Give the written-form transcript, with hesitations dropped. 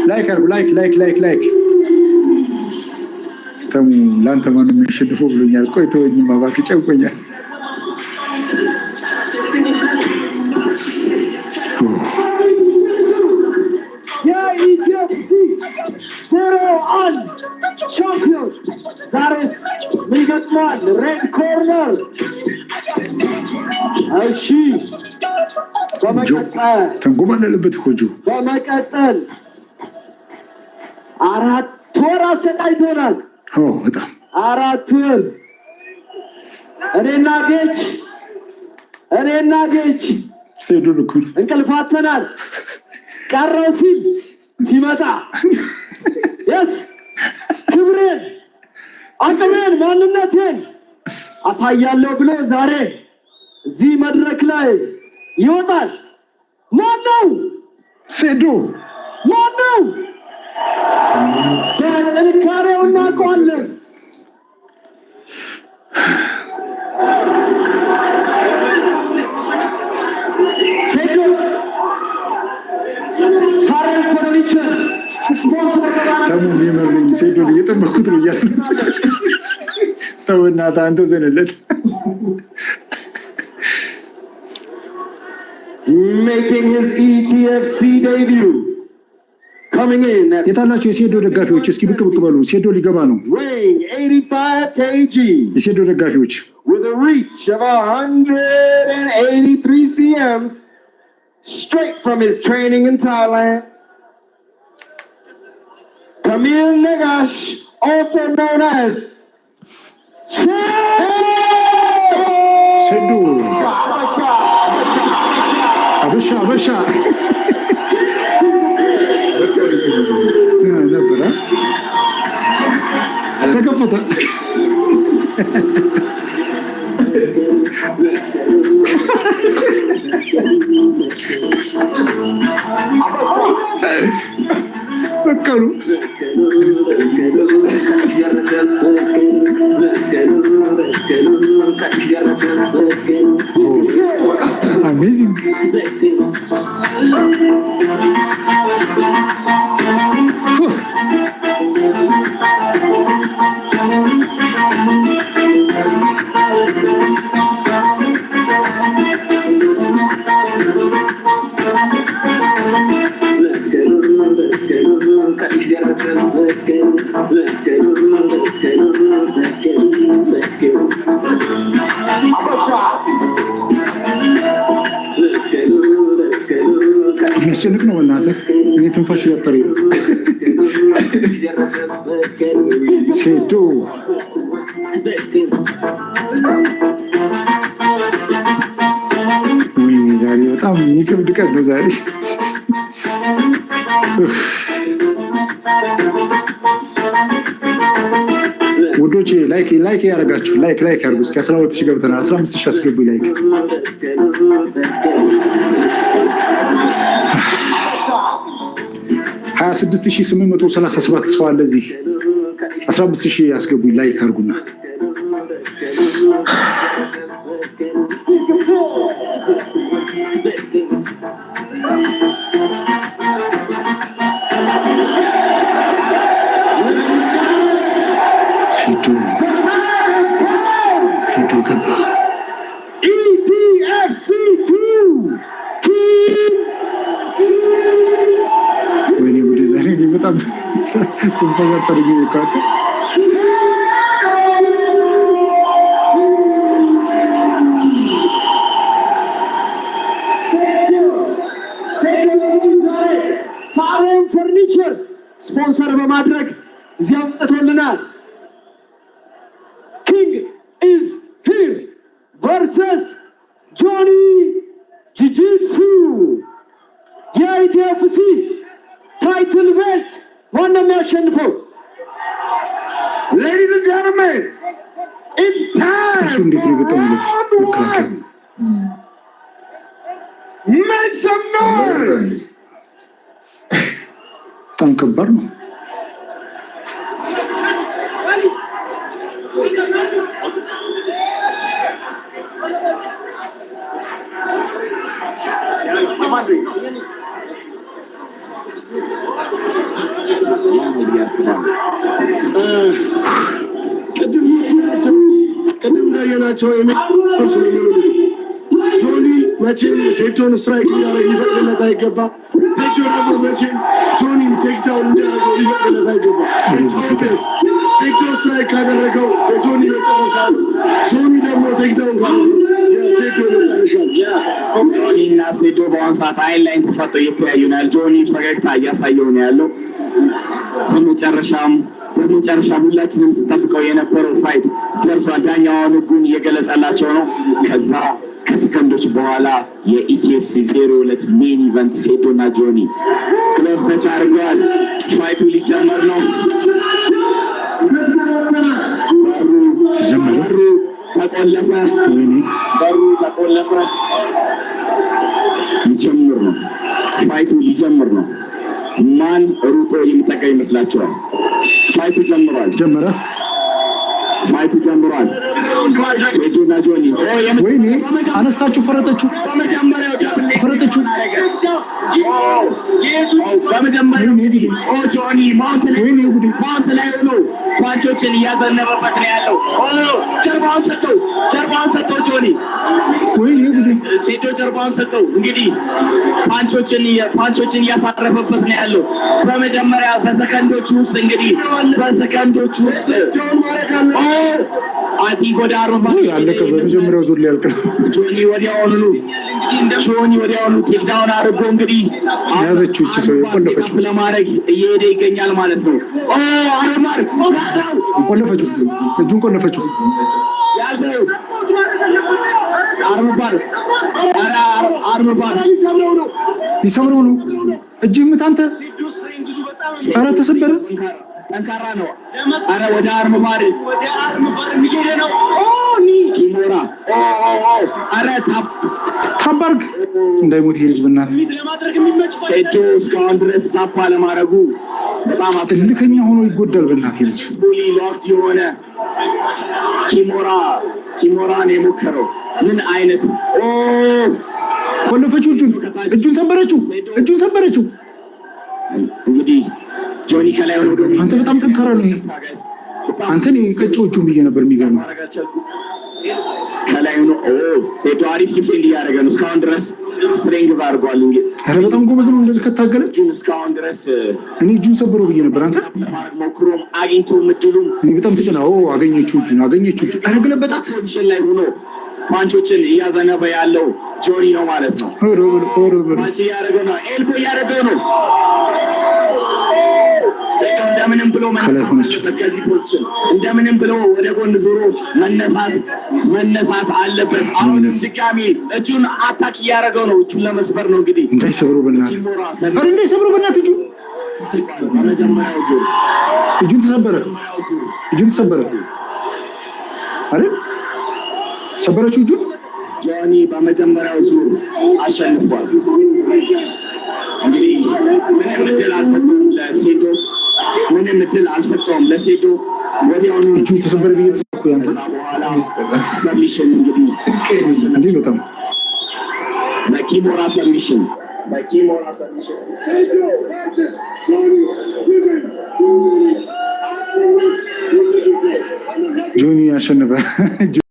Like አድርጉ። Like, like, like, like። ተሙ ለአንተ ማነው የሚያሸንፈው ብሎኛል። ቆይ ተወኝማ እባክህ ጨንቆኛል። የ ETFC 01 ቻምፒዮን ዛሬስ ምን ይገጥመዋል? Red corner። እሺ፣ በመቀጠል ተንጎማለለበት እኮ ጆ። በመቀጠል 4 ወር አሰቃይቶናል። በጣም። 4 ወር እኔና ጌች ሴዶን እኮ እንቅልፍ አጥተናል። ቀረው ሲል ሲመጣ yes፣ ክብሬን፣ አቅሜን፣ ማንነቴን አሳያለሁ ብሎ ዛሬ እዚህ መድረክ ላይ ይወጣል። ማን ነው? ሴዶ። ማን ነው? በጥንካሬው እናውቀዋለን። ሴዶ ሳሬም ፈርኒቸር ስፖንሰር ተሙ የመረኝ ሴዶን እየጠበኩት ነው እያለ፣ ተው እናትህ አንተ ዘንለት። Making his ETFC debut. Coming in at የታላቸው የሴዶ ደጋፊዎች? እስኪ ብቅ ብቅ በሉ። ሴዶ ሊገባ ነው። weighing 85 kg የሴዶ ደጋፊዎች። with a reach of 183 cms, straight from his training in Thailand. Kamil Negash, also known as ሴዶ አበሻ አበሻ ነበረ፣ ተከፈተ። በቀሉ። Amazing። የሚያስጨንቅ ነው። በእናትህ እኔ ትንፋሽ እያጠረኝ ነው። ሴዶ። ወይኔ ዛሬ በጣም የሚከብድ ቀን ነው ዛሬ። ውዶቼ like like ያደረጋችሁ like like አድርጉ። እስኪ 12,000 ገብተናል። 15,000 አስገቡ like። 26,837 ሰው አለ እዚህ። 15,000 አስገቡኝ like አድርጉና። ሴዶ፣ ሴዶ ገባ። ETFC 2 King ወይኔ ጉዴ! ዛሬ እኔ በጣም ትንፋሽ አጠረኝ እኮ። ሴዶ እንግዲህ ዛሬ ሳሬም ፈርኒቸር ስፖንሰር በማድረግ እዚያ አምጥቶልናል። King is here versus ጆኒ ጂጂትሱ። የ ETFC title belt ማን ነው የሚያሸንፈው? Ladies and gentlemen, it's time. እርሱ እንዴት ነው የገጠሙለት መከላከያ? Make some noise. በጣም ከባድ ነው። ነው ብዬ አስባለሁ። ቅድም እንዳየናቸው ጆኒ መቼም ሴዶን strike እንዲያደርግ ሊፈቅድለት አይገባ። ሴዶ ደግሞ መቼም ጆኒን takedown እንዲያደርገው ሊፈቅድለት አይገባ። ሴዶ strike ካደረገው የጆኒ መጨረሻ ነው። ጆኒ ደግሞ takedown ካደረገው የሴዶ መጨረሻ ነው። ጆኒ እና ሴዶ በአሁን ሰዓት አይን ላይን ተፋጠው እየተያዩ ነው ያለው። ጆኒ ፈገግታ እያሳየው ነው ያለው። በመጨረሻም ሁላችንም ስንጠብቀው የነበረው fight ደርሷል። ዳኛውን ህጉን እየገለጸላቸው ነው። ከዛ ከሰከንዶች በኋላ የ ETFC 02 main event ሴዶ እና ጆኒ glove touch አድርገዋል። Fight ኡ ሊጀመር ነው። ጀመረ። በሩ ተቆለፈ። ወይኔ! በሩ ተቆለፈ። ሊጀምር ነው። Fight ኡ ሊጀምር ነው። ማን ሩጦ የሚጠቀም ይመስላችኋል? Fight ኡ ጀምሯል። ጀመረ። Fight ኡ ጀምሯል። ሴዶ እና ጆኒ ወይኔ! አነሳችሁ፣ ፈረጠችው፣ በመጀመሪያው double ፈረጠችው። በመጀመሪያው ወይኔ ጉዴ! ጆኒ mount ላይ ወይኔ ጉዴ! Mount ላይ ሆኖ punch ኦችን እያዘነበበት ነው ያለው። ጀርባውን ሰጠው፣ ጀርባውን ሰጠው ጆኒ። ወይኔ ጉዴ! ሴዶ ጀርባውን ሰጠው። እንግዲህ punch ኦችን እያሳረፈበት ነው ያለው። በመጀመሪያ በሰከንዶች ውስጥ፣ እንግዲህ በሰከንዶች ውስጥ I think ወደ arm ያለቀ። በመጀመሪያው ዙር ሊያልቅ ነው። ጆኒ ወዲያውኑ takedown አድርጎ እንግዲህ ያዘችው እቺ ሰው፣ የቆለፈችው። ለማድረግ እየሄደ ይገኛል ማለት ነው። Armbar ያዘው፣ ቆለፈችው፣ እጁን ቆለፈችው። ያዘው። Armbar፣ ኧረ armbar! ሊሰብረው ነው። እጅህ ምት አንተ። ኧረ ተሰበረ። ጠንካራ ነው። አረ ወደ armbar Kimura! አረ tap! Tap አርግ፣ እንዳይሞት ይሄ ልጅ በእናትህ። ሴዶ እስካሁን ድረስ tap አለማድረጉ በጣም እልከኛ ሆኖ ይጎዳል። በእናትህ ይሄ ልጅ። Fully locked የሆነ kimura ን የሞከረው ምን አይነት ቆለፈችው። እጁን፣ እጁን ሰበረችው። እጁን ሰበረችው። እንግዲህ ጆኒ ከላይ ሆኖ አንተ በጣም ጠንካራ ነው ይሄ። አንተ እኔ ቀጨው እጁን ብዬ ነበር። የሚገርመው ከላይ ሆኖ ሴዶ አሪፍ defend እያደረገ ነው። እስካሁን ድረስ strength አድርጓል። እንግዲህ ኧረ በጣም ጎበዝ ነው እንደዚህ ከታገለ። እጁን እስካሁን ድረስ እኔ እጁን ሰበረው ብዬ ነበር። አንተ ለማድረግ ሞክሮም አግኝቶ እድሉም እኔ በጣም ተጨና አገኘችው፣ እጁን አገኘችው። እጁን ኧረ ገለበጣት። Position ላይ ሆኖ punch ኦችን እያዘነበ ያለው ጆኒ ነው ማለት ነው። ኧረ በለው፣ ኧረ በለው። Punch እያደረገ ነው። Elbow እያደረገ ነው። ሴዶ እንደምንም ብሎ ከላይ ሆነች። መነሳት ከዚህ position እንደምንም ብሎ ወደ ጎን ዞሮ መነሳት አለበት። አሁንም ድጋሚ እጁን attack እያደረገው ነው። እጁን ለመስበር ነው እንግዲህ። እንዳይሰብረው በእናትህ። Kimura! ኧረ እንዳይሰብረው በእናትህ እጁን። በመጀመሪያው ዙር እጁን ተሰበረ። እጁን ተሰበረ አይደል? ሰበረችው እጁን። ጆኒ በመጀመሪያው ዙር አሸንፏል። እንግዲህ ምንም እድል አልሰጠውም ለሴዶ፣ ምንም እድል አልሰጠውም ለሴዶ። ወዲያውኑ እጁ ተሰበረ ብዬ ተሳኩ። ያንተ ከዛ በኋላ submission እንግዲህ እንዴ በጣም በ kimura submission፣ በ kimura submission. Sedo versus Johnny within 2 minutes. ጆኒ አሸነፈ።